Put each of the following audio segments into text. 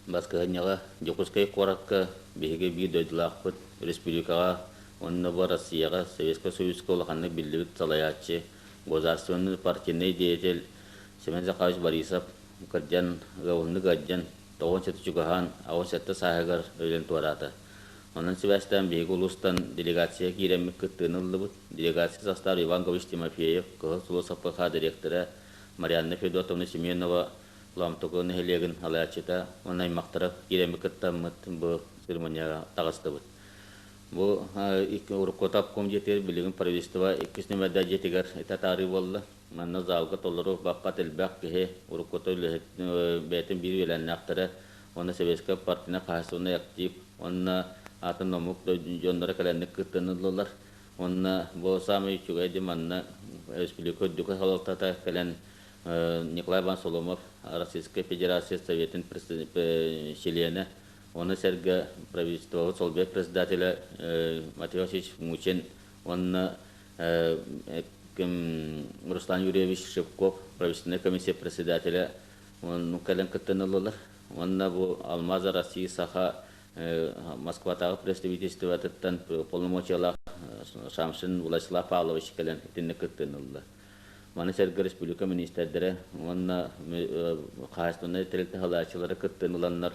Баскыһыанньаҕа Дьокуускай куоракка биһиги биир дойдулаахпыт, республикаҕа уонна бу Россияҕа, Советскай Союзка улаханнык биллибит салайааччы, государственный партийнай деятель Семен Захарович Борисов кырдьан, ыалыннык ыалдьан, 97 чугаһаан, 87 сааһыгар өлөн туораата. Онон сибээстээн биһиги улуустан делегация киирэммит кыттыыны ыллыбыт. Делегация састаабар Иван Гович Тимофеев, Кыһыл Сулус АПХ дириэктэрэ Марианна Федотовна Семенова, Лоомтуку нэһилиэгин салайааччыта уонна аймахтара киирэммит кыттаммыт бу церемонияҕа таҕыстыбыт. Бу уруккута обком дьиэтигэр билигин правительство иккис нүмердээх дьиэтигэр ити атаарыы буолла. Манна залга толору баппат элбэх киһи уруккута үлэһит бэйэтин биир үөлээннээхтэрэ уонна советскай партийнай хаһаайыстыбаннай актив уонна атын омук дьонноро кэлэнник кыттыыны ыллылар. Уонна бу саамай үчүгэй диэн манна республика үрдүкү салалтата кэлэн Николай Иванович Соломов Российскай Федерация Советын чилиэнэ, ону сэргэ правительствоҕа солбуйар председателэ Матвей Васильевич Мучин уонна Руслан Юрьевич Шевков правительственная комиссия председателэ кэлэн кыттан ыллылар. Уонна бу Алмаза России Саха Москватааҕы представительствотыттан полномочиялаах Шамшин Владислав Павлович кэлэн итинник кыттыыны ылла. Маны сэргэ республика министрдэрэ уонна хаһаайыстыбаннай тэрилтэ салайааччылара кыттыыны ыланнар,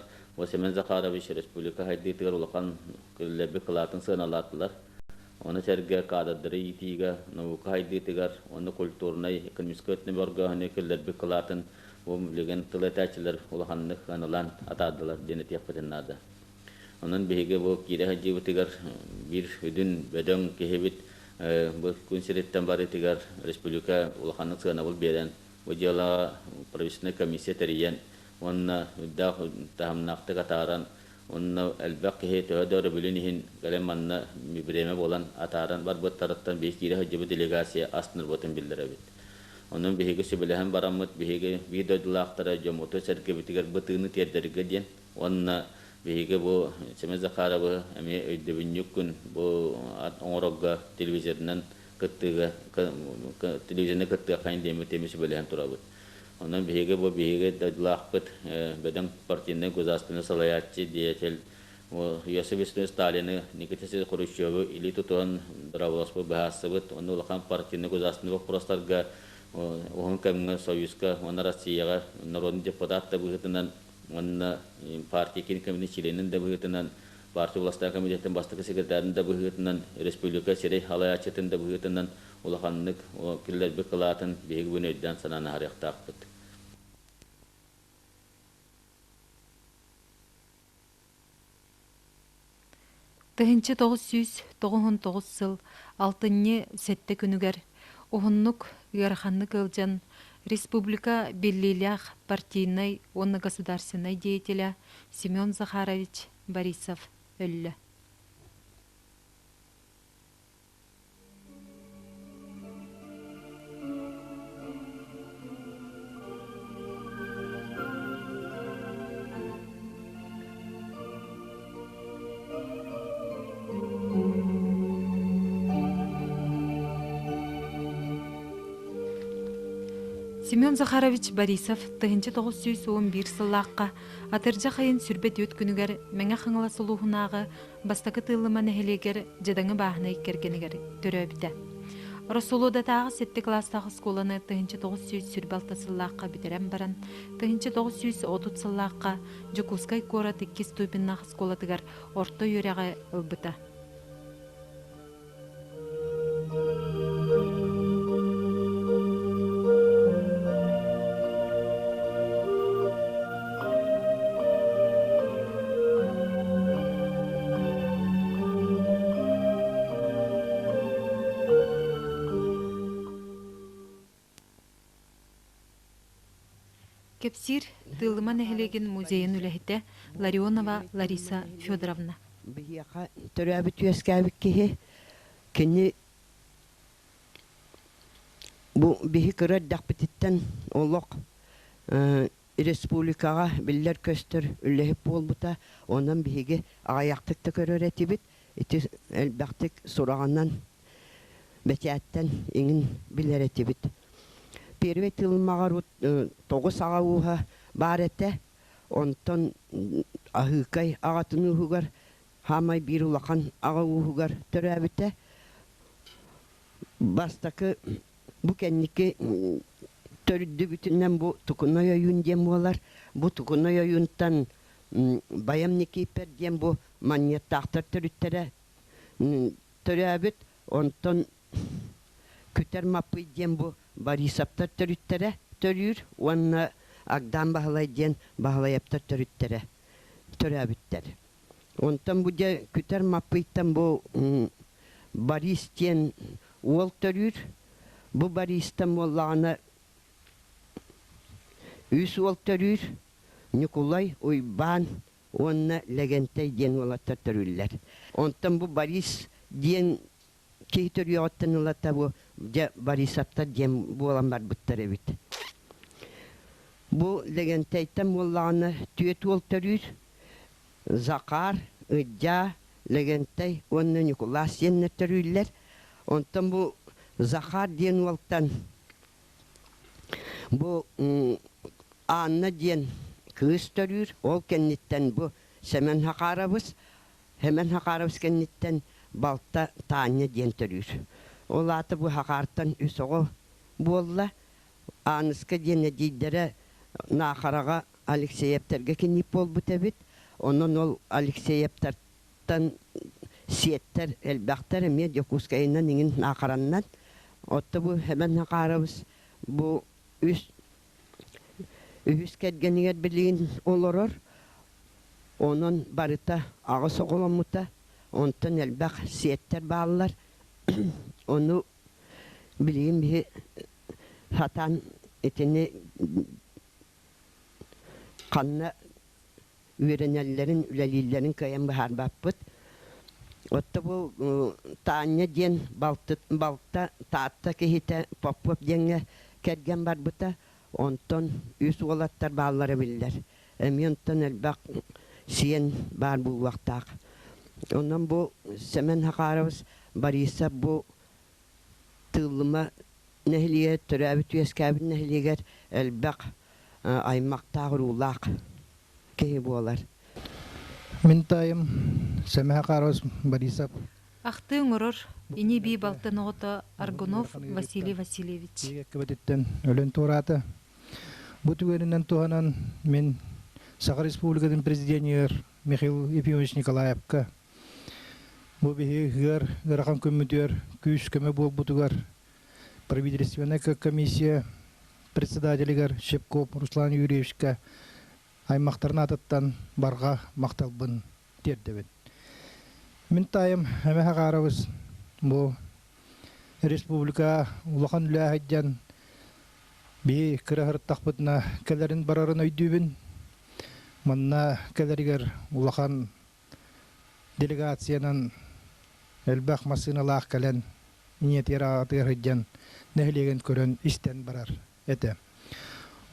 Семен Захарович республика сайдыытыгар улахан киллэрбит кылаатын сыаналаатылар. Ону сэргэ кадрдары иитиигэ, наука сайдыытыгар уонна культурнай, экономическай өттүнэн бөҕөргөөһүнү киллэрбит кылаатын бу билигин тыл этээччилэр улаханнык аналаан атаардылар диэн этиэхпитин наада. Онон биһиги бу киирэ сылдьыыбытыгар биир үдүн бөдөҥ киһибит бу күн сириттэн барыытыгар республика улаханнык сыанабыл биэрэн, бу дьыалаҕа правительственнай комиссия тэрийэн уонна үрдээх таһымнаахтык атааран, уонна элбэх киһи төһө да өрөбүлүн иһин кэлэн манна бириэмэ буолан атааран барбыттарыттан биһиги киирэ сылдьыбыт делегация астынарбытын биллэрэбит. Онон биһиги сүбэлэһэн бараммыт биһиги биир дойдулаахтара дьоммуту-сэргэбитигэр бытыыны тиэрдэргэ диэн уонна биһиги бу Семен Захаровы эмиэ өйдөбүнньүк күн бу оҥорорго телевизорынан кыттыыга телевизорынан кыттыаххайын диэммит эмиэ сүбэлэһэн турабыт. Онон биһиги бу биһиги дойдулаахпыт бөдөҥ партийнай государственнай салайааччы деятель Иосиф Виссарионович Сталины, Никита Сергеевич Хрущевы илии тутуһан бырабыласпыт быһаарсыбыт, онно улахан партийнай государственнай боппуруостарга уһун кэмҥэ Союзка уонна Россияҕа народный депутат да быһыытынан уонна партия киин комитетин чилиэнин да быһыытынан, партия властаах комитетын бастакы секретарын да быһыытынан, республика сирэй салайааччытын да быһыытынан улаханнык киллэрбит кылаатын биһиги бүгүн өйдөөн-санаан аһарыахтаахпыт. 1999 сыл алтынньы сэттэ күнүгэр уһуннук ыараханнык ыалдьан республика биллиилээх партийнай уонна государственнай деятеля Семен Захарович Борисов өллө. Семен Захарович Борисов 1911 сыллаахха атырдьах ыйын сүрбэ түөрт күнүгэр Мэҥэ Хаҥалас улууһунааҕы Бастакы Тыыллыма нэһилиэгэр дьадаҥы бааһынай кэргэнигэр төрөөбүтэ. Россолодатааҕы сэттэ кылаастаах оскуоланы 1926 сыллаахха бүтэрэн баран, 1930 сыллаахха Дьокуускай куорат иккис ступеннаах оскуолатыгар орто үөрэҕи ылбыта. Кэпсиир Тыыллыма нэһилиэгин музейын үлэһитэ Ларионова Лариса Федоровна. Биһиэхэ төрөөбүт үөскээбит киһи кини бу биһи кыра эрдэхпититтэн олох республикаҕа биллэр-көстөр үлэһит буолбута. Онон биһиги аҕыйахтык да көрөр этибит. Ити элбэхтик сураҕынан, бэчээттэн иҥин билэр этибит. Первый тылмаҕар тоҕус аҕа ууһа баар этэ. Онтон Аһыыкай аҕатын ууһугар хаамай биир улахан аҕа ууһугар төрөөбүтэ. Бастакы бу кэнники төрдүбүтүнэн бу Тукунай ойуун диэн буолар. Бу Тукунай ойуунтан Байам Никииппэр диэн бу манньыаттаахтар төрүттэрэ төрөөбүт. Онтон Күтэр Маппый диэн бу Борисовтар төрүттэрэ төрүүр уонна Агдаан Баһылай диэн Баһылайаптар төрүттэрэ төрөөбүттэр. Онтон бу дьэ Күтэр Маппыйтан бу Борис диэн уол төрүүр. Бу Бористан буоллаҕына үс уол төрүүр. Ньукулай, Уйбаан уонна Лэгэнтэй диэн уолаттар төрүүллэр. Онтон бу Борис диэн киһи төрүөҕүттэн ылата бу дьэ Борисовтар диэн буолан барбыттар эбит. Бу Лэгэнтэйтэн буоллаҕына түөрт уол төрүүр. Захар, Ыдьаа, Лэгэнтэй уонна Ньукулаас диэннэр төрүүллэр. Онтон бу Захар диэн уолтан бу Анна диэн кыыс төрүүр. Ол кэнниттэн бу Сэмэн Хахарабыс, Сэмэн Хахарабыс кэнниттэн балта Таня диэн төрүүр. Ол аата бу Хахаартан үс оҕо буолла. Ааныска диэн эдьиийдэрэ Наахараҕа Алексеевтарга кинип буолбут эбит. Онон ол Алексеевтартан сиэттэр элбэхтэр эмиэ Дьокуускайынан иҥин Наахараннан. Отто бу Сэмэн Хахарабыс бу үс үһүс кэргэнигэр билигин олорор. Онон барыта аҕыс оҕоломмута. Онтон элбэх сиэттэр бааллар. Ону билигин биһи сатаан итини ханна үөрэнэллэрин, үлэлииллэрин кыайан быһаарбаппыт. Отто бу Таанньа диэн балта Таатта киһитэ Попов диэҥҥэ кэргэн барбыта. Онтон үс уолаттар бааллара биллэр. Эмиэ онтон элбэх сиэн баар буолуохтаах. Онон бу Сэмэн Хахарович Борисов бу Тыыллыма нэһилиэгэр төрөөбүт-үөскээбит нэһилиэгэр элбэх аймахтаах-уруулаах киһи буолар. Мин таайым Сэмэһэ Харос Борисов. Ахтыы оҥорор ини-бии балтын оҕото Аргунов Василий Васильевич. Кэбэтиттэн өлөн туораата. Бу түгэнинэн туһанан мин Саха Республикатын президенигэр Михаил Ефимович Николаевка бу биһи ыар ыарахан күммүтүгэр күүс-көмө буолбутугар правительственная комиссия председателигэр Щепков Руслан Юрьевичка аймахтарын аатыттан барҕа махталбын тиэрдэбин. Мин таайым Эмэ Хахарович бу республика улахан үлэһэйдэн биһи кыраһыртахпытына кэлэрин барарын өйдүүбүн. Манна кэлэригэр улахан делегациянан элбэх массыыналаах кэлэн ийэтигэр аҕатыгар сылдьан нэһилиэгин көрөн истэн барар этэ.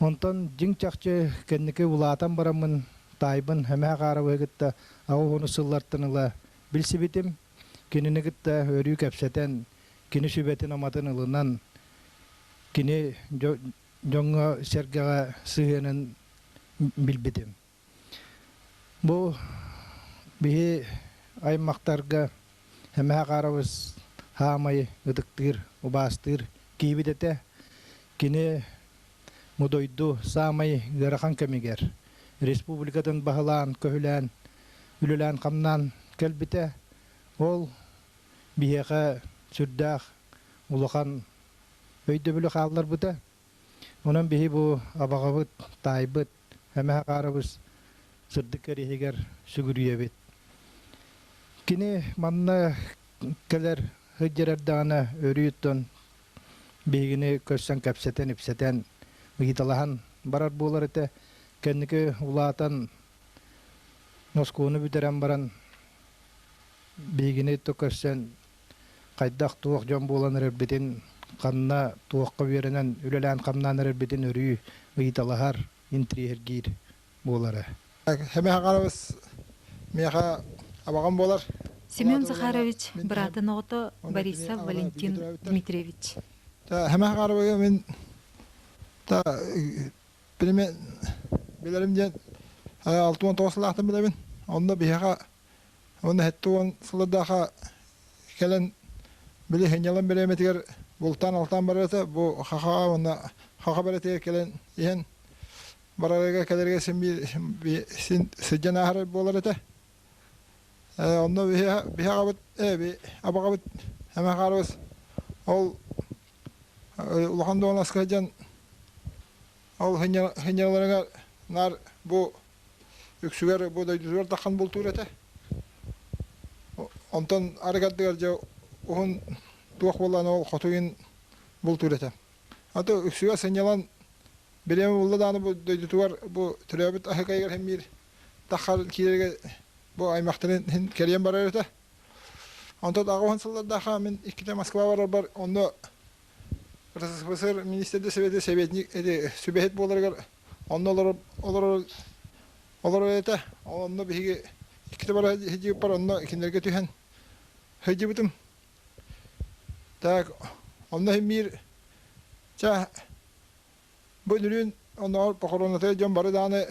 Онтон дьиҥ-чахчы кэнники улаатан бараммын таайбын Эмэһэ Хааровы кытта аҕыс сыллартан ыла билсибитим. Кинини кытта өрүү кэпсэтэн, кини сүбэтин-аматын ылынан, кини дьоҥҥо-сэргэҕэ сыһыанын билбитим. Бу биһи аймахтарга Эмэһэ Хаарабыс хаамай ытыктыыр, убаастыыр киһибит этэ. Кини бу дойду саамай ыарахан кэмигэр республикатын баһылаан-көһүлээн, үлэлээн-хамнаан кэлбитэ. Ол биһиэхэ сүрдээх улахан өйдөбүлү хаалларбыта. Онон биһи бу абаҕабыт, таайбыт Эмэһэ Хаарабыс сырдык кэриэһигэр сүгүрүйэбит. Кини манна кэлэр сылдьар эрдэҕинэ өрүү оттон биһигини көрсөн кэпсэтэн-ипсэтэн, ыйыталаһан барар буолар этэ. Кэнники улаатан оскуоланы бүтэрэн баран биһигини көрсөн хайдах-туох дьон буолан эрэрбитин, ханна туохха үөрэнэн, үлэлээн-хамнаан эрэрбитин өрүү ыйыталаһар, интириэһиргиир буолара. Хэмэхаҕарабыс миэхэ абаҕам буолар. Семен Захарович быраатын оҕото Борисов Валентин Дмитриевич. Хэмэхаҕарабыга мин та билэрим диэн. 69 сылаахтан билэбин. Онно биһиэхэ уонна 70 сыллардаахха кэлэн били сынньалаҥ бириэмэтигэр бултаан-алтаан барар этэ. Бу хаха уонна хаха бэрэтигэр кэлэн иһэн барарыгар кэлэригэр син биир син сылдьан ааһар буолар этэ. Онно биһи аҕабыт абаҕабыт эмэхаарыбыс ол улахан дуонаска сылдьан ол сынньаларыгар наар бу үксүгэр бу дойдутугар таххан бултуур этэ. Онтон арыгардыгар дьэ уһун туох буолан ол хотугун бултуур этэ. Аты үксүгэр сынньалан бириэмэ булла даҕаны бу дойдутугар бу төрөөбүт аһыкайыгар хэммиир таххар киирэргэ бу аймахтарын иһин кэрийэн барар этэ. Онтон аҕа сыллардаахха мин иккитэ Москва барарбар онно РСФСР министрде сэбиэтэ советник эти сүбэһит буоларыгар онно олорор олорор олорор этэ. Онно биһиги иккитэ бара сылдьыбыппар онно кинилэргэ түһэн сылдьыбытым. Так онно иһин биир ча бу үнүрүүн оннооҕор похоронатыгар дьон бары даҕаны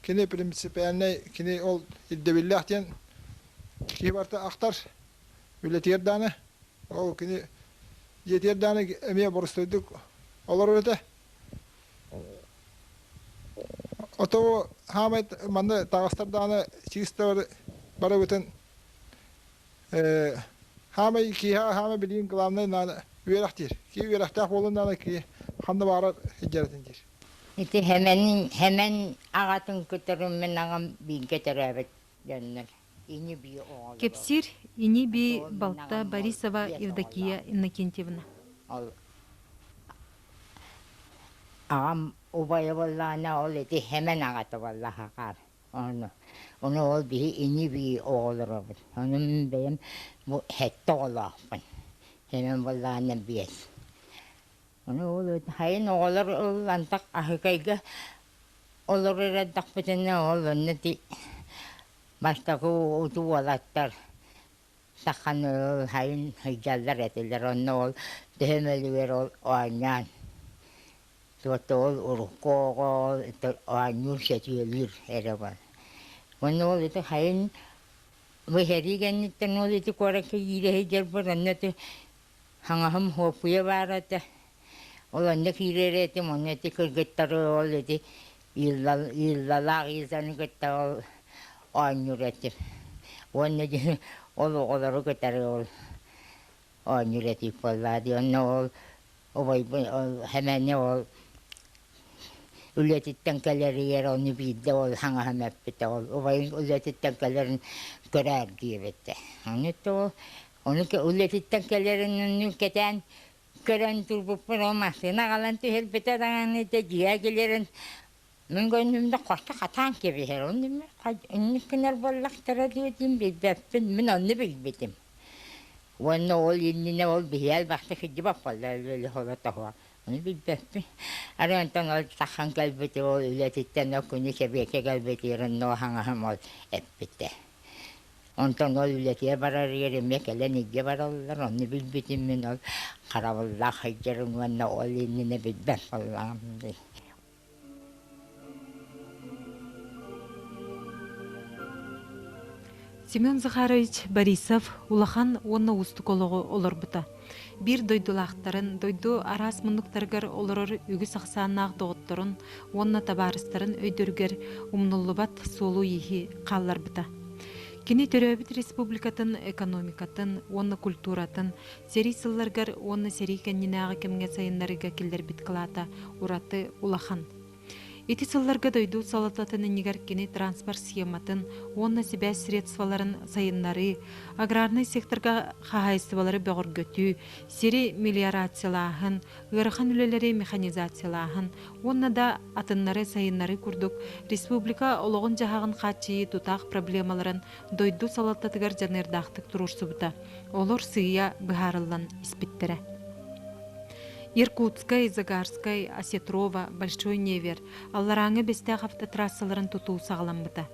кини принципиальнай кини ол ирдэбиллээх диэн киһи барыта ахтар үлэтигэр даҕаны ол кини дьиэтигэр даҕаны эмиэ боростуойдук олорор этэ. Ото хаамай манна таҕыстар даҕаны чыыстар барыбытын хаамай киһи хаамай билигин главное наада үөрэх диир. Киһи үөрэхтээх буолун даҕаны киһи ханна баҕарар сылдьаратын диир. Ити Хэмэн Хэмэн аҕатын кытары мин аҕам бииргэ төрөөбүт дьоннор. Ини-бии оҕолоро. Кэпсиир ини-бии балта Борисова Евдокия Иннокентьевна. Ол аҕам убайа буоллаҕына ол ити Хэмэн аҕата буоллаҕа Ону, ону ол биһи ини-бии оҕолоробут. Ону мин бэйэм бу сэттэ оҕолоохпун. Хэмэн буоллаҕына биэс. Ону ол сайын оҕолор ыллантах аһыкайга олорор эрдэхпитинэ ол онно ити бастакы уту уолаттар саханы ол сайын сылдьаллар этилэр. Онно ол төһө мөлүгэр ол оонньоон Суотта ол урукку оҕо оонньуур сөтүөлүүр эрэ бар. Уонна ол ити сайын бу сэрии кэнниттэн ол ити куоракка киирэ сылдьарбар онно ити хаҥаһым Суоппуйа баара этэ. Ол онно киирэр этим, онно ити кыргыттары ол ити Иллалаах Изаны кытта ол оонньуур этим. Уонна ол оҕолору кытары ол оонньуур этик буоллаа дии. Онно ол убайбын ол Хэмэни ол үлэтиттэн кэлэригэр ону биирдэ ол хаҥаһым эппитэ ол убайын үлэтиттэн кэлэрин көрөөр диэбитэ. Ону ол ону үлэтиттэн кэлэрин кэтээн көрөн турбуппун ол массыына аҕалан түһэрбитэ даҕаны дьиэ кэлэрин мин көннүмдэ хосто хатаан кэбиһэр онну инник гынар буоллахтара диэтим билбэппин мин онну билбитим Уонна ол иннинэ ол биһи элбэхтик сылдьыбат буолла өлө Ону билбэппин. Арай онтон ол таххан кэлбити ол үлэтиттэн ол күнү сэбиэккэ кэлбитигэр онно хаҥаһым ол эппитэ. Онтон ол үлэтигэр барарыгар эмиэ кэлэн илдьэ бараллар, ону билбитим мин ол харабыллаах сылдьарын уонна ол иннинэ билбэт буоллаҕым дии. Семен Захарович Борисов улахан уонна уустук олоҕу олорбута. Биир дойдулаахтарын, дойду араас муннуктарыгар олорор үгүс ахсааннаах доҕотторун уонна табаарыстарын өйдөрүгэр умнуллубат суолу-ииһи хаалларбыта. Кини төрөөбүт республикатын экономикатын уонна культуратын сэрии сылларыгар уонна сэрии кэннинээҕи кэмҥэ сайыннарыыга киллэрбит кылаата ураты улахан. Ити сылларга дойду салалтатын иннигэр кини транспорт схематын уонна сибээс средстволарын сайыннарыы, аграрнай секторга хаһаайыстыбалары бөҕөргөтүү, сири мелиорациялааһын, ыарахан үлэлэри механизациялааһын уонна да атыннары сайыннарыы курдук республика олоҕун-дьаһаҕын хааччыйыы тутаах проблемаларын дойду салалтатыгар дьаныардаахтык туруорсубута. Олор сыыйа быһаарыллан испиттэрэ. Иркутскай, Загарскай, Осетрова, Большой Невер, Алларааҥҥы Бэстээх автотрассаларын тутуу саҕаламмыта.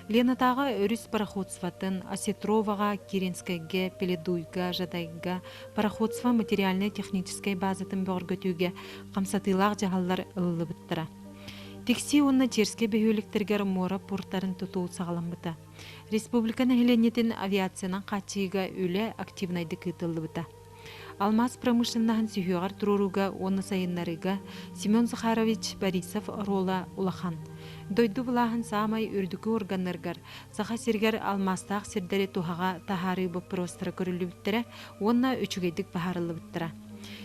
Ленатааҕы өрүс пароходствотын Осетроваҕа, Киренскэйгэ, Пеледуйга, Жадайга пароходство материальнай-техническэй базатын бөҕөргөтүүгэ хамсатыылаах дьаһаллар ылыллыбыттара. Тиксии уонна Черскэй бөһүөлэктэригэр муора портарын тутуу саҕаламмыта. Республика нэһилиэнньэтин авиациянан хааччыйыыга үлэ активнайдык ыытыллыбыта. Алмаас промышленноһын сүһүөҕэр туруорууга уонна сайыннарыыга Семен Захарович Борисов оруола улахан. Дойду былааһын саамай үрдүкү органнарыгар Саха сиригэр алмаастаах сирдэри туһаҕа таһаарыы боппуруостара көрүллүбүттэрэ уонна үчүгэйдик быһаарыллыбыттара.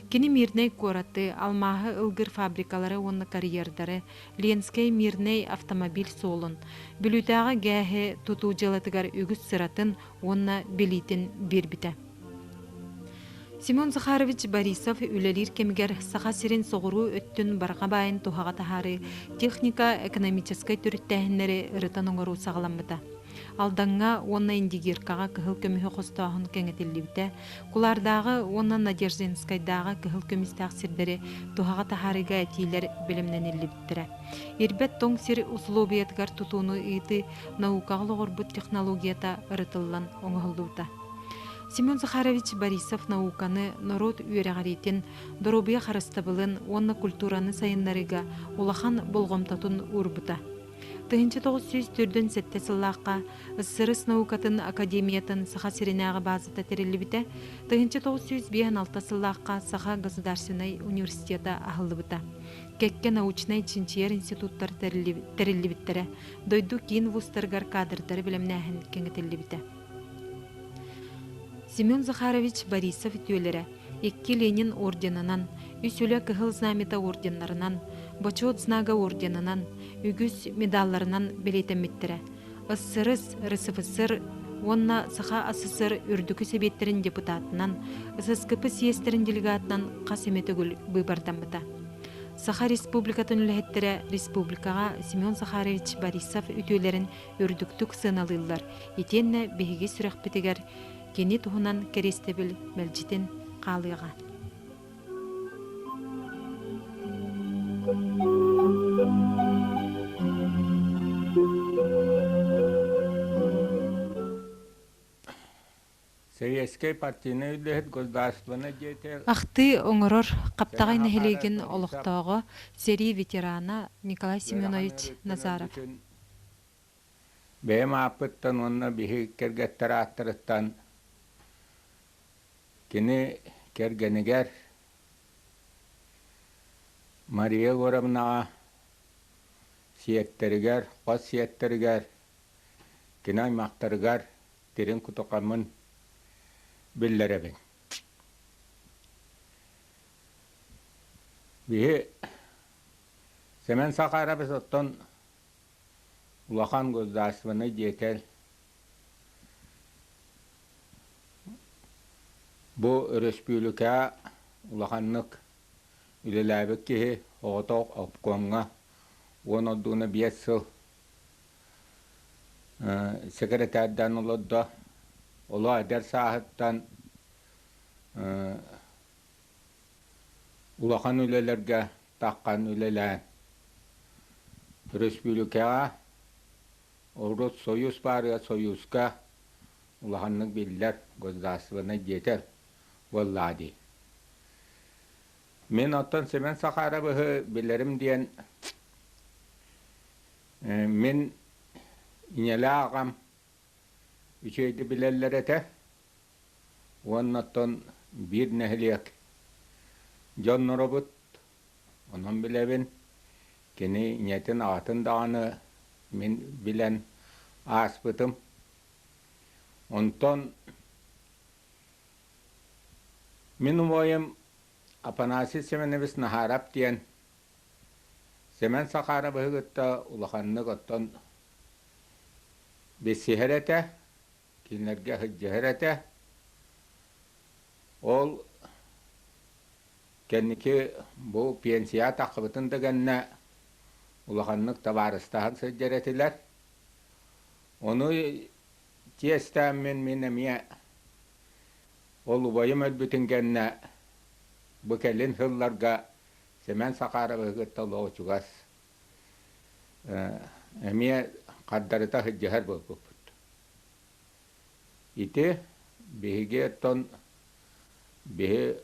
Кини Мирнэй куораты, алмааһы ылгыр фабрикалары уонна карьердары, Ленскэй Мирнэй автомобиль суолун, Бүлүүтээҕи гээһи тутуу дьыалатыгар үгүс сыратын уонна билиитин биэрбитэ. Семен Захарович Борисов үлэлиир кэмигэр Саха сирин соҕуруу өттүн барҕа баайын туһаҕа таһаарыы техника-экономическай төрүттээһиннэри ырытан оҥоруу саҕаламмыта. Алдаҥҥа уонна Индигиркаҕа кыһыл көмүһү хостооһун кэҥэтиллибитэ, Кулаардааҕы уонна Надеждинскайдааҕы кыһыл көмүстээх сирдэри туһаҕа таһаарыыга этиилэр бэлэмнэниллибиттэрэ. Ирбэт тоҥ сир усулуобуйатыгар тутууну ыытыы наукаҕа олоҕурбут технологията ырытыллан оҥоһуллубута. Семен Захарович Борисов науканы, норуот үөрэҕириитин, доруобуйа харыстабылын уонна культураны сайыннарыыга улахан болҕомтотун уурбута. 1947 сыллаахха СССР наукатын академиятын Саха сиринээҕи баазата тэриллибитэ, 1956 сыллаахха Саха государственнай университета аһыллыбыта. Кэккэ научнай чинчийэр институттар тэриллибиттэрэ, дойду киин вузтарыгар кадрдары бэлэмнээһин кэҥэтиллибитэ. Семен Захарович Борисов үтүөлэрэ икки Ленин орденынан, үс Үлэ Кыһыл Знамята орденнарынан, Бочуот знага орденынан, үгүс медалларынан бэлиэтэммиттэрэ. СССР, РСФСР уонна Саха АССР Үрдүкү Сэбиэттэрин депутатынан, ССКП съезтэрин делегатынан хас эмэ төгүл быыбардаммыта. Саха Республикатын үлэһиттэрэ республикаҕа Семен Захарович Борисов үтүөлэрин үрдүктүк сыаналыыллар, итиэннэ биһиги сүрэхпитигэр кини туһунан кэриэстэбил мэлдьитин хаалыаҕа. Советскай партийнай үлэһит государственнай деятель Ахтыы оҥорор Хаптаҕай нэһилиэгин олохтооҕо, сэрии ветерана Николай Семенович Назаров. Бэйэм ааппыттан уонна биһиги кэргэттэр ааттарыттан кини кэргэнигэр Мария Егоровнаҕа сиэттэригэр, хос сиэттэригэр, кини аймахтарыгар дириҥ кутукаммын биллэрэбин. Биһи Сэмэн Сахарабыс оттон улахан государственнай деятель бу өрөспүүбүлүкэҕэ улаханнык үлэлээбит киһи оҕотох обкомҥа уон ордууна биэс сыл секретардаан олордо. Олох эдэр сааһыттан улахан үлэлэргэ таххан үлэлээн өрөспүүбүлүкэҕэ урут Союз баарыгар Союзка улаханнык биллэр государственнай деятель буоллаҕа дии. Мин оттон Семен Сахаровыһы билэрим диэн мин ийэлээх аҕам үчүгэйдик билэллэр этэ уонна оттон биир нэһилиэк дьонноробут Онон билэбин, кини ийэтин аҕатын даҕаны мин билэн ааспытым. Онтон мин убайым Афанасий Семенович Наһаарап диэн Сэмэн Сахарабыһы кытта улаханнык оттон билсиһэр этэ, кинилэргэ сылдьыһар этэ. Ол Кэнники бу пенсия таххыбытын да кэннэ улаханнык табаарыстаһан сылдьар этилэр. Ону чиэстээммин мин эмиэ ол убайым өлбүтүн кэннэ бу кэлин сылларга Сэмэн Сахаровы кытта олох чугас эмиэ хардарыта сылдьыһар буолбуппут. Ити биһиги оттон биһи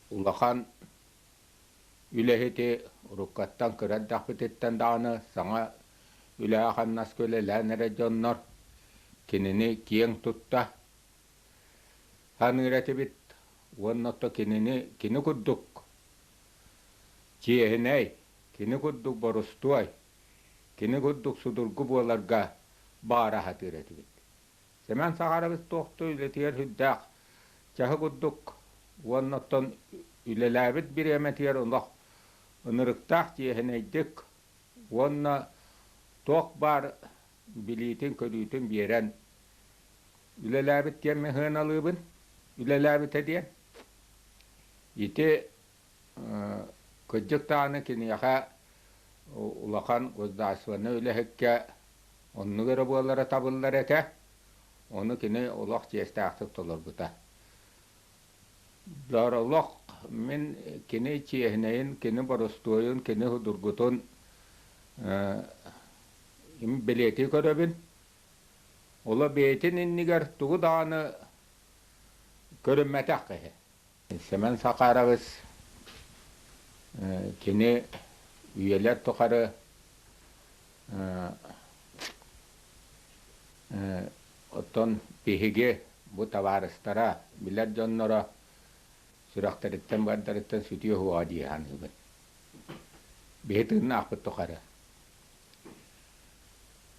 улахан үлэһити уруккаттан кыра эрдэхпититтэн даҕаны саҥа үлэҕэ-хамнаска үлэлээн эрэ дьоннор кинини киэҥ тутта саныыр этибит уонна ото кинини кини курдук чиэһинэй, кини курдук борустуой, кини курдук судургу буоларга баара сатыыр этибит. Сэмэн Сахарабыс туохтуу үлэтигэр сүрдээх чаһы курдук уонна оттон үлэлээбит бириэмэтигэр олох ынырыктаах чиэһинэйдик уонна туох баар билиитин-көрүүтүн биэрэн үлэлээбит диэн мин сыаналыыбын. Үлэлээбитэ диэн. Ити кырдьык даҕаны киниэхэ улахан государственнай үлэһиккэ оннук эрэ буолара табыллар этэ. Ону кини олох чиэстээхтик толорбута. Олох мин кини чиэһинэйин, кини боростуойун, кини судургутун бэлиэтии көрөбүн. Оло бэйэтин иннигэр тугу даҕаны көрүммэтэх киһи. Сэмэн Сахарович кини үйэлэр тухары оттон биһиги бу табаарыстара, билэр дьонноро сүрэхтэриттэн бардарыттан сүтүө суоҕа дии саныыбын. Биһи тыыннаахпыт тухары.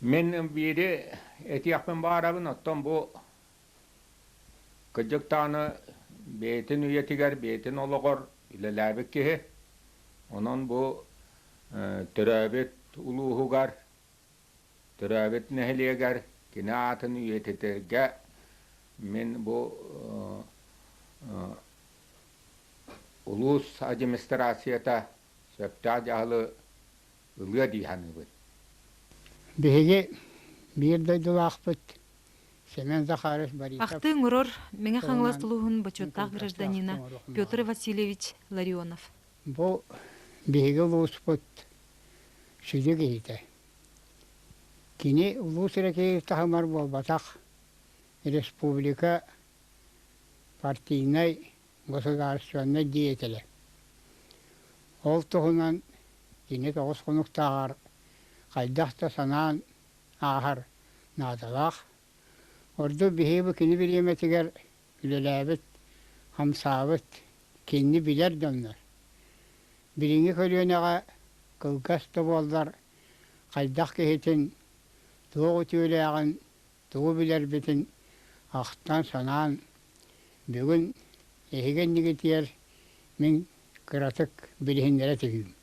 Мин биири этиэхпин баҕарабын, оттон бу Кырдьык даҕаны бэйэтин үйэтигэр, бэйэтин олоҕор үлэлээбит киһи. Онон бу төрөөбүт улууһугар, төрөөбүт нэһилиэгэр кини аатын үйэтитэргэ мин бу улуус администрацията сөптөөх дьаһалы ылыа дии саныыбын. Биһиги биир дойдулаахпыт Семен Захарович Борисов Ахтыы оҥорор Мэҥэ Хаҥалас туһунан улууһун бочуоттаах кылгастаах гражданина оҥоруохум Петр баҕарабын. Васильевич Ларионов. Бу биһиги улууспут сүдү киһитэ. Кини улуус эрэ киһи таһымар буолбатах, республика партийнай, государственнай деятелэ. Ол туһунан кини тоҕус хонуктааҕар хайдах да санаан ааһар наадалаах. Ордук биһиги бу кини бириэмэтигэр үлэлээбит, хамсаабыт, кинини билэр дьоннор. Билиҥҥи көлүөнэҕэ кылгас да буоллар хайдах киһитин, туох үтүөлээҕин, тугу билэрбитин ахтан-санаан бүгүн эһиги иннигитигэр мин кыратык билиһиннэрэ түһүүм.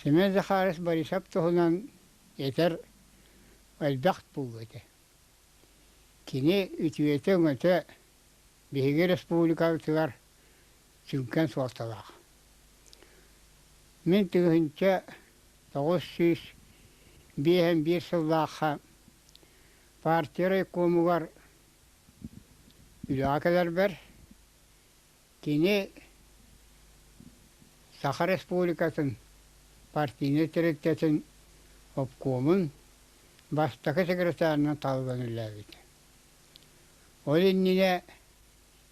Семен Захарович Борисов туһунан этэр элбэх буолуо этэ. Кини үтүөтэ-өҥөтө биһиги республикабытыгар сүҥкэн суолталаах. Мин 1951 сыллаахха партия райкомугар үлэҕэ кэлэрбэр Кини Саха Республикатын партийнай тэрилтэтин обкомун бастакы секретарынан талыллан үлэлээбитэ. Ол иннинэ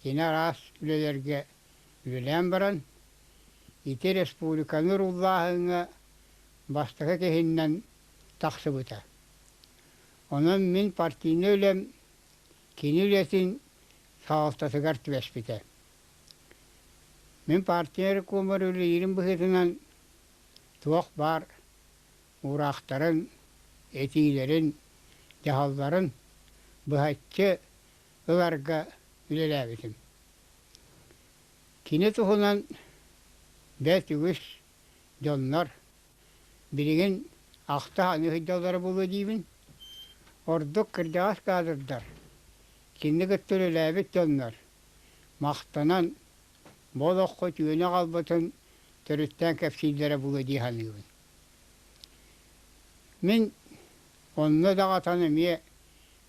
кини араас үлэлэргэ үлэлээн баран, ити республиканы урууллааһыҥҥа бастакы киһиннэн тахсыбыта. Онон мин партийнай үлэм кини үлэтин салалтатыгар түбэспитэ. Мин партия рекомар үлэлиирим быһыытынан туох баар уураахтарын, этиилэрин, дьаһалларын быһаччы ыларга үлэлээбитим. Кини туһунан бэрт үгүс дьоннор билигин ахта саныы сылдьаллара буолуо диибин. Ордук кырдьаҕас кадрдар, кинини кытта үлэлээбит дьоннор махтанан бу олоххо үтүөнү аҕалбытын төрүттээн кэпсииллэрэ буолуо дии саныыбын. Мин онно даҕатан эмиэ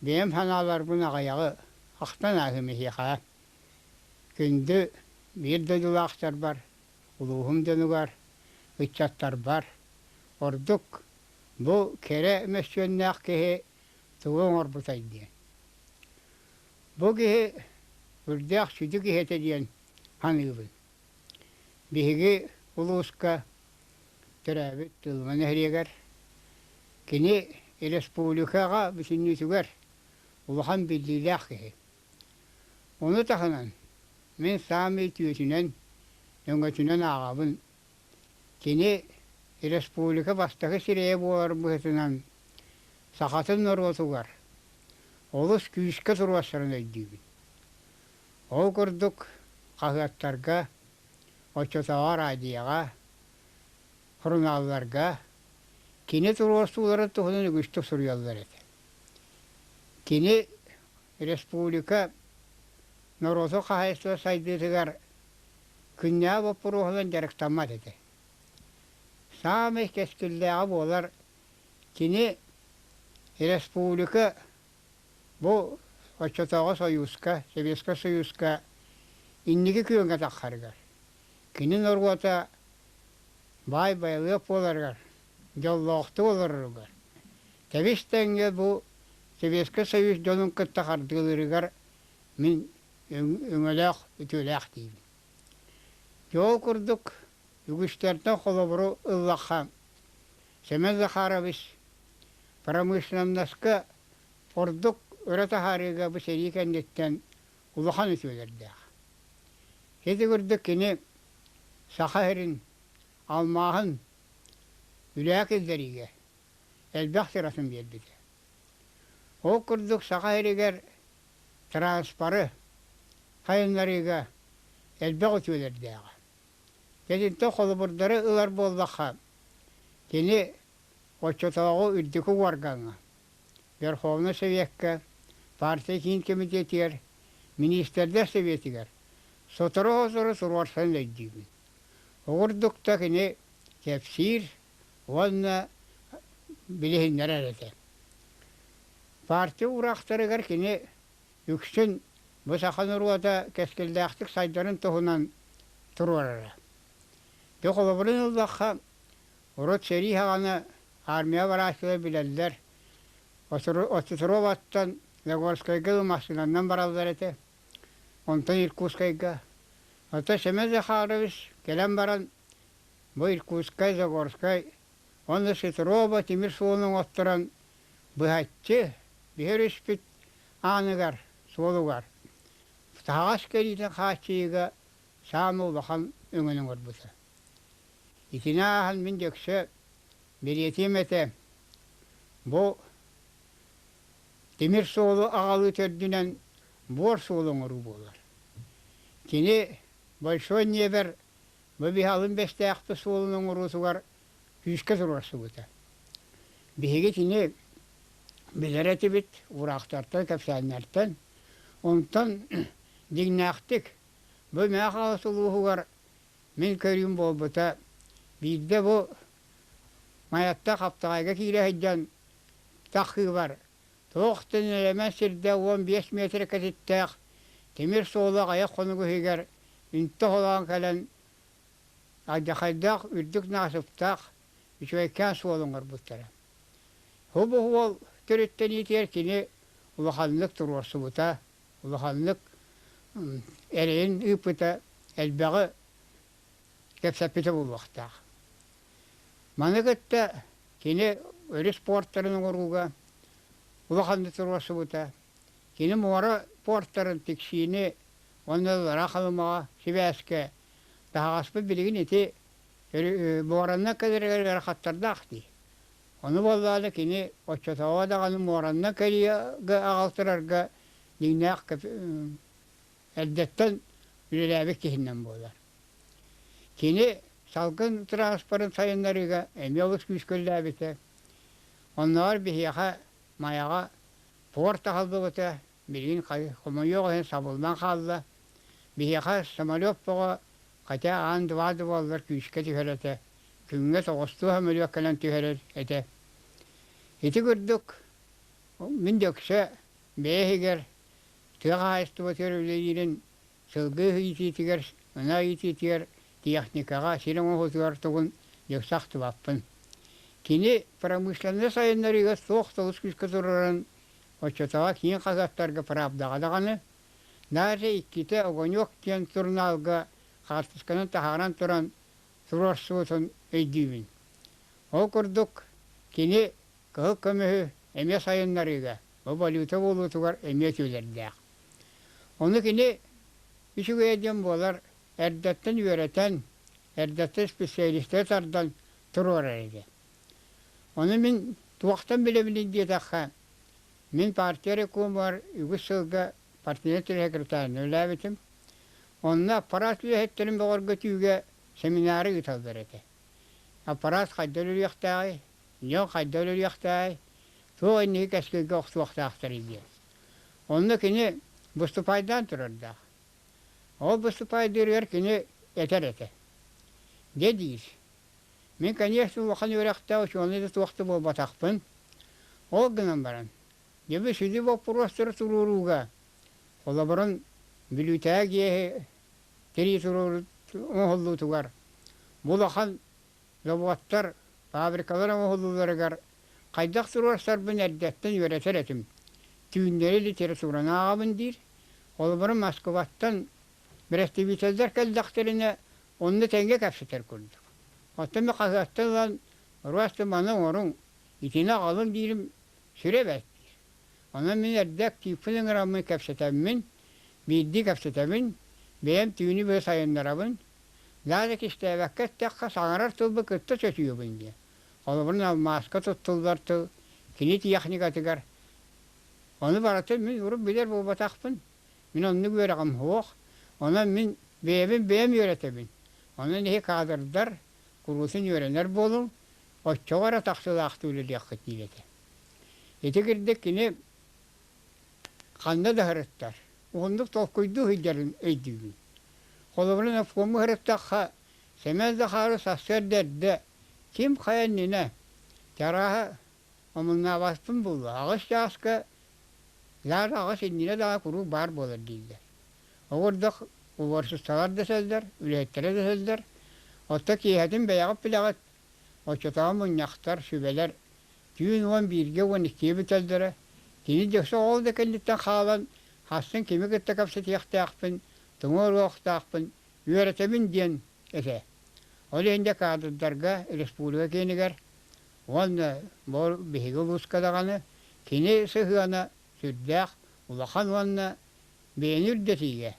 бэйэм санааларбын аҕыйаҕы ахтан ааһыам эһиэхэ. Күндү биир дойдулаахтарбар улууһум дьонугар, ыччаттарбар, ордук бу кэрэ мөссүөннээх киһи тугу оҥорбутай диэн. Бу киһи үрдээх сүдү киһи этэ диэн саныыбын. Биһиги улууска төрөөбүт Тылыма нэһилиэгэр. Кини республикаҕа бүтүннүүтүгэр улахан биллиилээх киһи. Ону таһынан мин саамай үтүөтүнэн, өҥөтүнэн ааҕабын. Кини республика бастакы сирэйэ буолар быһыытынан сахатын норуотугар олус күүскэ туруорсарын өйдүүбүн. Ол курдук хаһыаттарга, оччотооҕу араадьыйаҕа, сурунаалларга кини туруорсууларын туһунан үгүстүк суруйаллар этэ. Кини республика норуотун хаһаайыстыба сайдыытыгар күннээҕи боппуруоһунан дьарыктаммат этэ. Саамай кэскиллээҕэ буолар кини республика бу оччотооҕу Союзка, Советскай Союзка инники күөҥҥэ тахсарыгар, кини норуота баай байылыат буоларыгар, дьоллоохтук олороругар, тэбис тэҥҥэ бу Советскай Союз дьонун кытта хардыылыырыгар мин өҥөлөөх, үтүөлээх диибин. Дьэ ол курдук үгүстэртэн холобуру ыллахха, Семен Захарович промышленноска ордук өрө таһаарыыга бу сэрии кэнниттэн улахан үтүөлэрдээх. Ити курдук кини Саха сирин алмааһын үлэҕэ киллэриигэ элбэх сыратын биэрбитэ. Ол курдук Саха сиригэр транспоры сайыннарыыга элбэх үтүөлэрдээҕэ. Итинтэн холобурдары ылар буоллахха, кини оччотооҕу үрдүкү уоргаҥҥа, Верховнай Советка, партия киин кэмитиэтигэр, Министрдэр Советигэр сотору-сотору туруорсан өйдүүбүн. Оҕурдук да кини кэпсиир уонна билиһиннэрэр этэ. Партия уураахтарыгар кини үксүн бу саха норуота кэскиллээхтик сайдарын туһунан туруорара. Дьэ холобурун ыллахха, урут сэрии саҕана армия барааччылар билэллэр, Осетроваттан Загорскайга массыынанан бараллар этэ, онтон Иркутскайга. Оттон Семен Захарович кэлэн баран бу Иркутскай, Загорскай уонна Сетрова тимир суолун оҥотторон быһаччы биһи өрүспүт ааныгар, суолугар таһаҕас кэлиитин хааччыйыыга саамай улахан өҥөнү оҥорбута. Итини ааһан мин дьөксө бэлиэтиэм этэ, бу тимир суолу аҕалыы төрдүнэн буор суолу оҥоруу буолар. Кини Большой Невер бу биһи алын бэстээхпит суолун оҥоруутугар күүскэ туруорсубута. Биһиги итини билэр этибит, уураахтартан, кэпсээннэртэн. Онтон дьиҥнээхтик бу Мээх Аҕыс улууһугар мин көрүүм буолбута. Биирдэ бу Майатта Хаптаҕайга киирэ сылдьан таххыыбар туох да нэлэмэн сирдэ 15 миэтэрэ кэтиттээх тимир суолу аҕыйах хонук иһигэр үнтү холоон кэлэн алдьархайдаах үрдүк наасыптаах үчүгэйкээн суол оҥорбуттара. Бу уол төрүттэниитигэр кини улаханнык туруорсубута, улаханнык эрэйин ыыппыта, элбэҕи кэпсэппитэ буолуохтаах. Маны кытта кини өрүс портарын оҥорууга улаханнык туруорсубута. Кини муора портарын Тиксиини уонна Лара Халымаҕа сибээскэ таһаҕаспыт билигин ити муораннан кэлэригэр ыарахаттардаах дии. Ону буоллаҕына кини оччотооҕу даҕаны муораннан кэлиигэ аҕалтарарга дьиҥнээх эрдэттэн үлэлээбит киһинэн буолар. Кини салгын транспорын сайыннарыыга эмиэ олус күүскэ үлэлээбитэ. Оннооҕор биһиэхэ Майаҕа порт аһыллыбыта, билигин хомойуох иһин сабыллан хаалла. Биһиэхэ самолет бөҕө, хотя аан-два да буоллар күүскэ түһэр этэ, күҥҥэ тоҕустуу самолет кэлэн түһэрэр этэ. Ити курдук мин дөксө бэйэ иһигэр тыа хаһаайыстыбатыгар үлэлиирин сылгы иитиитигэр, ынах иитиитигэр, техникаҕа, сир оҥоһуутугар тугун дьөксө ахтыбаппын. Кини промышленнай сайыннарыыга суох толус күүскэ турарын оччотооҕу киин хаһыаттарга Правдаҕа даҕаны, даже иккитэ Огонек диэн сурунаалга хаартысканан таһааран туран туруорсубутун өйдүүбүн. Ол курдук кини кыһыл көмүһү эмиэ сайыннарыыга, бу валюта буолуутугар эмиэ үтүөлэрдээх. Ону кини үчүгэйэ диэн буолар, эрдэттэн үөрэтэн, эрдэттэн специалистары тардан туруорар этэ. Ону мин туохтан билэбиний диэтэххэ, мин партия рекомугар үгүс сылга партийнай секретарынан үлэлээбитим. Онно аппараат үлэһиттэрин бөҕөргөтүүгэ семинары ыыталлар этэ. Аппараат хайда үлэлиэхтээҕий, дьон хайда үлэлиэхтээҕий, туох инники кэскилгэ охсуохтаахтарый диэн. Онно кини выступайдаан турардаах. Ол выступайдыырыгар кини этэр этэ. Дьэ диир, мин, конечно, улахан үөрэхтээх учуонай да туох да буолбатахпын. Ол гынан баран, дьэ бу сүдү боппуруостары туруорууга, холобурун, Бүлүүтээҕи гиэһи тирии оҥоһуллуутугар бу улахан заводтар, фабрикалар оҥоһуллууларыгар хайдах туруорсарбын эрдэттэн үөрэтэр этим. Түүннэри литератураны ааҕабын диир. Холобура, Москваттан бэрэстэбиитэллэр кэллэхтэринэ, онно тэҥҥэ кэпсэтэр курдук. Оттон мин хаһыаттан ылан Роста маны оҥоруҥ, итини аҕалыҥ диирим сүрэ бэрт диир. Онон мин эрдэ активпын ыҥыраммын кэпсэтэммин, биирдии кэпсэтэбин, бэйэм түүнү быһа сайыннарабын. Даже кистээбэккэ эттэххэ, саҥарар тылбын кытта чочуйабын диэн. Холобурун алмааска туттуллар тыл кини техникатыгар. Ону барытын мин урут билэр буолбатахпын. Мин оннук үөрэҕим суох. Онон мин бэйэбин бэйэм үөрэтэбин. Онон эһи кадрдар куруутун үөрэнэр буолуҥ, оччоҕо эрэ тахсыылаахтык үлэлиэххит диир этэ. Ити курдук кини ханна да сырыттар, уһуннук толкуйдуу сылдьарын өйдүүбүн. Холобурун обкомҥа сырыттахха, Сэмэн Захаров сарсыарда эрдэ ким хайа иннинэ, чарааһа омуннаабаппын буолуо, аҕыс чааска лаар аҕыс иннинэ даҕаны куруук баар буолар дииллэр. Оҕурдах уборщицалар дэсэллэр, үлэһиттэрэ дэсэллэр. Оттон киэһэтин бэйэҕит билэҕит, оччотооҕу мунньахтар, сүбэлэр түүн 11-гэ 12-гэ бүтэллэрэ. Кини дьэ ол да кэнниттэн хаалан, хассын кими кытта кэпсэтиэхтээхпин, тугу оҥоруохтаахпын үөрэтэбин диэн этэ. Ол иһин дьэ кадрдарга республика киинигэр уонна бу биһиги улууска даҕаны кини сыһыана сүрдээх улахан уонна бэйэни үрдэтиигэ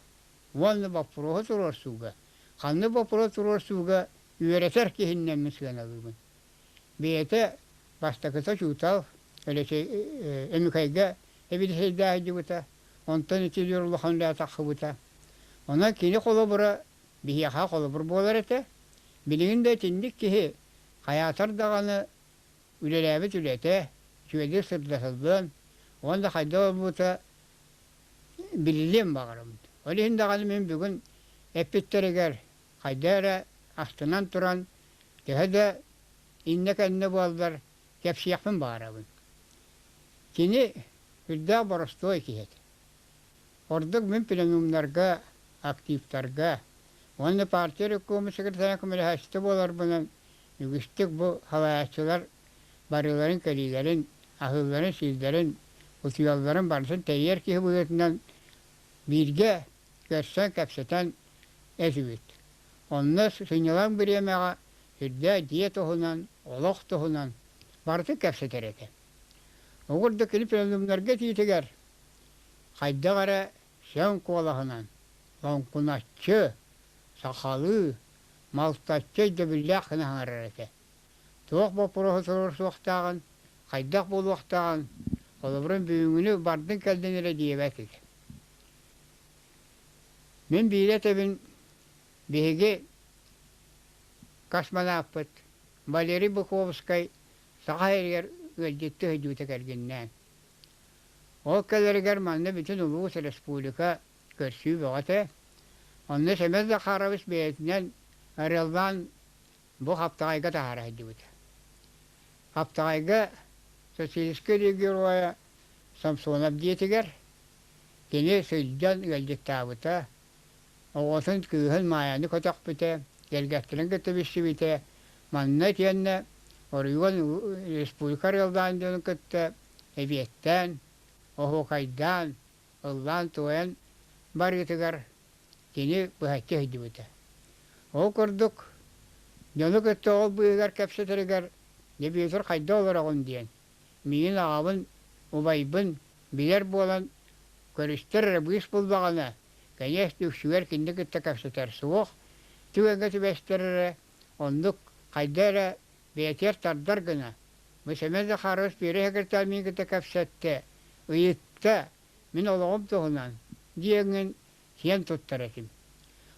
уонна боппуруоһу туруорсууга, ханнык боппуруоһу туруорсууга үөрэтэр киһиннэн мин сыаналыыбын. Бэйэтэ бастакыта учуутал, Өмүкэйгэ эбидиһэйдээх сылдьыбыта, онтон итилиэр улахан үлэ тахсыбыта. Онон кини холобура биһиэхэ холобур буолар этэ. Билигин да итинник киһи хайаатар даҕаны үлэлээбит үлэтэ үчүгэйдик сырдатыллыан уонна хайдах буолбута билиллиэн баҕарабын. Ол иһин даҕаны мин бүгүн эппиттэригэр хайдах эрэ астынан туран төһө да иннэ-кэннэ буоллар кэпсиэхпин баҕарабын. Кини үрдээх боростуой киһи этэ. Ордук мин пленумнарга, активтарга уонна партия рекомун секретаря көмөлөһөөччүтэ буоларбынан үгүстүк бу салайааччылар барыыларын-кэлиилэрин, аһыылларын-сииллэрин, утуйалларын барытын тэрийэр киһи быһыытынан бииргэ көрсөн кэпсэтэн этибит. Онно сынньалаҥ бириэмэҕэ сүрдээх дьиэ туһунан, олох туһунан барытын кэпсэтэр этэ. Ол курдук кини пленумнарга этиитигэр хайдах эрэ сөҥ куолаһынан лоҥкуначчы, сахалыы, малтаччы өйдөбүллээх гына саҥарар этэ. Туох боппуруоһу туруорсуохтааҕын, хайдах буолуохтааҕын, холобурун бүгүҥҥүнү бардын-кэллин эрэ диэбэт этэ. Мин биирэ этэбин, биһиги космонавпыт Валерий Быковскай Саха сиригэр ыалдьыттыы сылдьыбыта кэргэнинээн. Ол кэлэригэр манна бүтүн улуус, республика көрсүү бөҕө этэ. Онно Сэмэн Захарович бэйэтинэн арыаллаан бу Хаптаҕайга таһаара сылдьыбыта. Хаптаҕайга социалистическай героя Самсонов дьиэтигэр кини сылдьан ыалдьыттаабыта, оҕотун кыыһын Маайаны көтөхпүтэ, кэргэттэрин кытта билсибитэ. Манна итиэннэ оройуон республика арыаллаан дьонун кытта эбиэттээн, оһуокайдаан, ыллаан-туойан барыытыгар кини быһаччы сылдьыбыта. Ол курдук, Дьону кытта ол быыһыгар кэпсэтэригэр Дьэбиэтир хайда олороҕун диэн, миигин аҕабын, убайбын билэр буолан көрүстэр эрэ быыс буллаҕына, кэньиэс үксүгэр кинини кытта кэпсэтэр суох, түгэҥҥэ түбэстэр эрэ оннук хайда эрэ бэйэтигэр тардар гына, бу Сэмэн Захарович Пиэрэ секретарь миигин кытта кэпсэттэ, ыйытта, мин олоҕум туһунан диэҥҥин киэн туттар этим.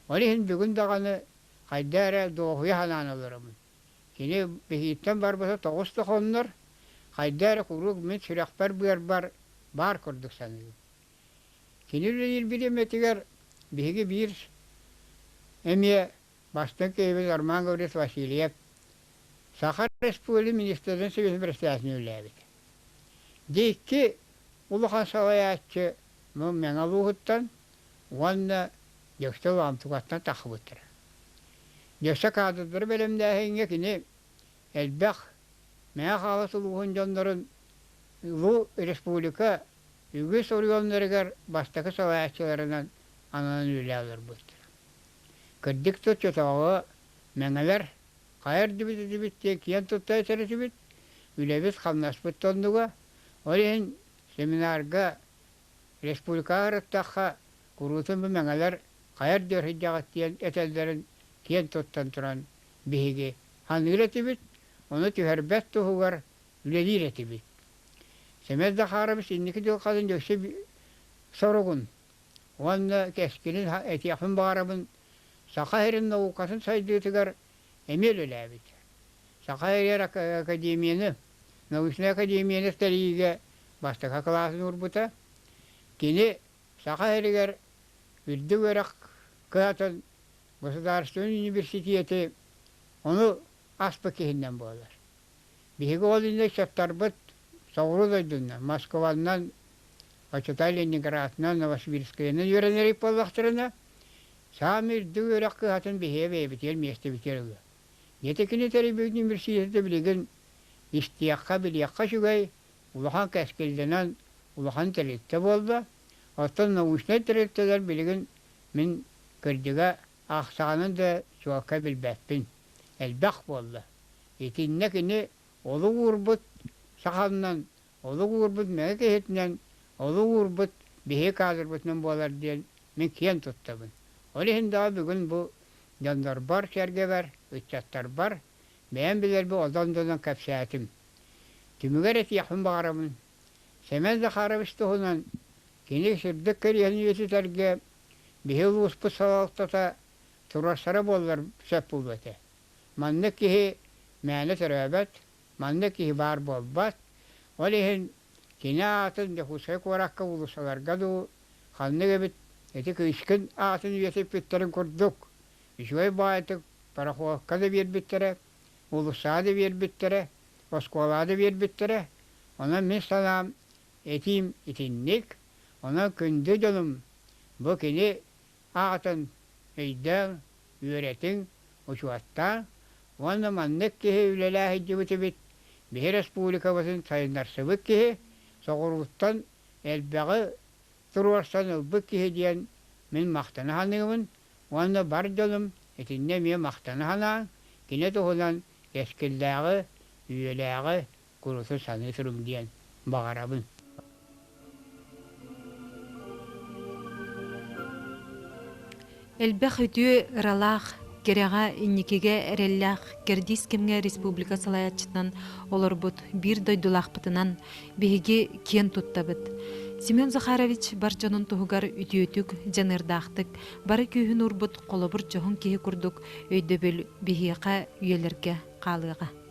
Ол иһин бүгүн даҕаны хайда эрэ дуоһуйа санаан олоробун. Кини биһииттэн барбыта тоҕус да хоннор, хайда эрэ куруук мин сүрэхпэр-быарбар баар курдук саныыбын. Кини үлэлиир бириэмэтигэр биһиги биир эмиэ бастыҥ киһибит Роман Гаврильевич Васильев Саха Республикатын министрин Советын председателинэн үлэлээбит. Дьэ икки улахан салайааччы Мэҥэ улууһуттан уонна Дьөксө Лаамтыкаттан тахсыбыттара. Дьөксө кадрдары бэлэмнээһиҥҥэ кини элбэх Мэҥэ Хаҥалас улууһун дьоннорун Улуу республика үгүс оройуоннарыгар бастакы салайааччыларынан ананан үлэлээн олорбуттара. Кырдьык да оччотооҕу мэҥэлэр хайа эрдибит этибит диэн киэн тутта этэр этибит, үлэбит-хамнаспыт да оннуга. Ол иһин семинарга республикаҕа ырыттахха, куруутун бу мэҥэлэр хайа эрдиэр сылдьаҕыт диэн этэллэрин киэн туттан туран биһиги саныыр этибит, ону түһэрбэт туһугар үлэлиир этибит. Сэмэн Захарович инники дьылҕатын өссө соругун уонна кэскилин этиэхпин баҕарабын Саха сирин наукатын сайдыытыгар эмиэ үлэлээбит. Саха сиригэр академияны, научнай академияны тэрийиигэ бастакы кылаасын уурбута. Кини Саха сиригэр үрдүк үөрэх кыһатын государственнай университеты ону аспыт киһинэн буолар. Биһиги ол иннинэ ыччаттарбыт соҕуруу дойдунан, Москванан, оччотооҕу Ленинградынан, Новосибирскайынан үөрэнэр буоллахтарына, саамай үрдүк үөрэх кыһатын биһиги бэйэбитигэр миэстэбитигэр ылыа. Ити кини тэрийбит университета билигин истиэххэ, билиэххэ үчүгэй, улахан кэскиллэнэн улахан тэрилтэ буолла. Оттон научнай тэрилтэлэр билигин мин кырдьыга ахсаанын да чуолкай билбэппин. Элбэх буолла. Итиннэ кини олук уурбут саханнан, олук уурбут мэҥэ киһитинэн, олук уурбут биһиги кадрбытынан буолар диэн мин киэн туттабын. Ол иһин даҕа бүгүн бу дьоннорбор, сэргэбэр, ыччаттарбар бэйэм билэрбин одон-донон кэпсээтим. Түмүгэр этиэхпин баҕарабын, Сэмэн Захарович туһунан кини сырдык кэриэһин үйэтитэргэ биһи улууспут салалтата туруорсара буоллар сөп буолуо этэ. Маннык киһи мээнэ төрөөбөт, маннык киһи баар буолбат. Ол иһин кини аатын Дьокуускай куоракка уулуссаларга дуу, ханнык эбит ити кыыскын аатын үйэтиппиттэрин курдук, үчүгэй баҕайытык пароходка да биэрбиттэрэ, уулуссаҕа да биэрбиттэрэ, оскуолаҕа да биэрбиттэрэ. Онон мин санаам, этиим итинник. Онон күндү дьонум, бу кини аатын өйдөөҥ, үөрэтиҥ, учуоттааҥ уонна маннык киһи үлэлээ сылдьыбыт эбит, биһи республикабытын сайыннарсыбыт киһи, соҕурууттан элбэҕи туруорсан ылбыт киһи диэн мин махтана саныыбын уонна бар дьонум итиннэ эмиэ махтана санааҥ, кини туһунан кэскиллээҕи, үйэлээҕи курутун саныы туруҥ диэн баҕарабын. Элбэх үтүө ыралаах, кэрэҕэ, инникигэ эрэллээх кэрдиис кэмҥэ республика салайааччытынан олорбут биир дойдулаахпытынан биһиги киэн туттабыт. Семен Захарович бар дьонун туһугар үтүөтүк, дьаныардаахтык, бары күүһүн уурбут холобур дьоһун киһи курдук өйдөбүл биһиэхэ үйэлэргэ хаалыаҕа.